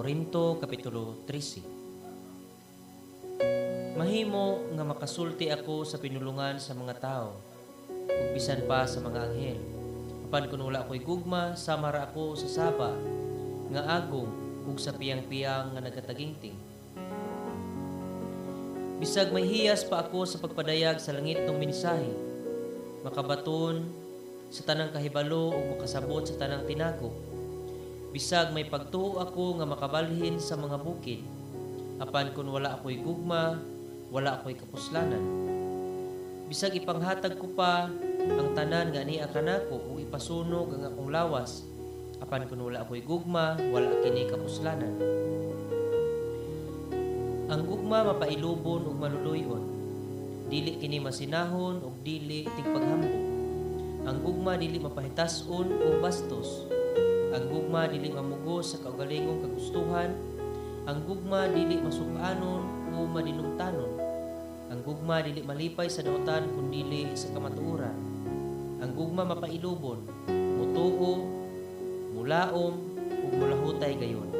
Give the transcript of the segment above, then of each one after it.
Korinto kapitulo 13. Mahimo nga makasulti ako sa pinulungan sa mga tao ug bisan pa sa mga anghel. Apan kun wala ako'y gugma, sama ra ako sa saba nga agong ug sa piyang-piyang nga nagataginting. Bisag may hiyas pa ako sa pagpadayag sa langitnong mensahe, makabaton sa tanang kahibalo ug makasabot sa tanang tinago. Bisag may pagtuo ako nga makabalhin sa mga bukid, apan kun wala ako'y gugma, wala ako'y kapuslanan. Bisag ipanghatag ko pa ang tanan nga ania kanako ug ipasunog ang akong lawas, apan kun wala ako'y gugma, wala kini kapuslanan. Ang gugma mapailubon ug maluluy-on. Dili kini masinahon ug dili tigpaghambog. Ang gugma dili mapahitas-on o bastos. Ang gugma dili mamugos sa kaugalingong kagustuhan. Ang gugma dili masug-anon o madinumtanon. Ang gugma dili malipay sa dautan kun dili sa kamatuoran. Ang gugma mapailubon, mutuo, mulaom ug mulahutay gayon.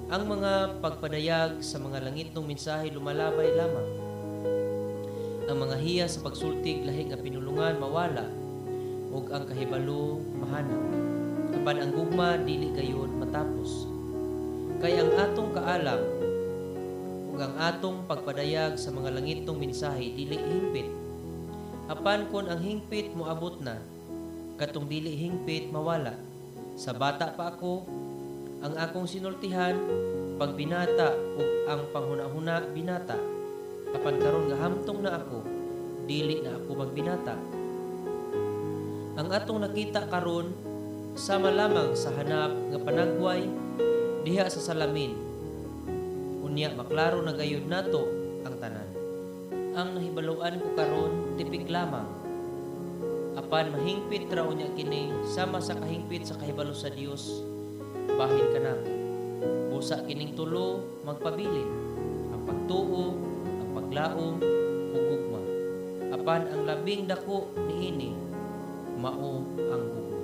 Ang mga pagpadayag sa mga langitnong mensahe lumalabay lamang. Ang mga hiyas sa pagsultig lahi nga pinulungan mawala ug ang kahibalo mahanaw. Apan ang gugma dili gayon matapos. Kay ang atong kaalam ug ang atong pagpadayag sa mga langitnong mensahe dili hingpit. Apan kon ang hingpit moabot na, katong dili hingpit mawala. Sa bata pa ako, ang akong sinultihan pagbinata ug ang panghuna-huna binata. Apan karon nga hamtong na ako, dili na ako magbinata. Ang atong nakita karon sama lamang sa hanap nga panagway diha sa salamin. Unya maklaro na gayud nato ang tanan. Ang nahibaluan ko karon tipik lamang. Apan mahingpit ra unya kini sama sa kahingpit sa kahibalo sa Dios bahin kanako. Busa kining tulo magpabilin: ang pagtuo, ang paglaom, ug gugma. Apan ang labing dako niini mao ang gugma.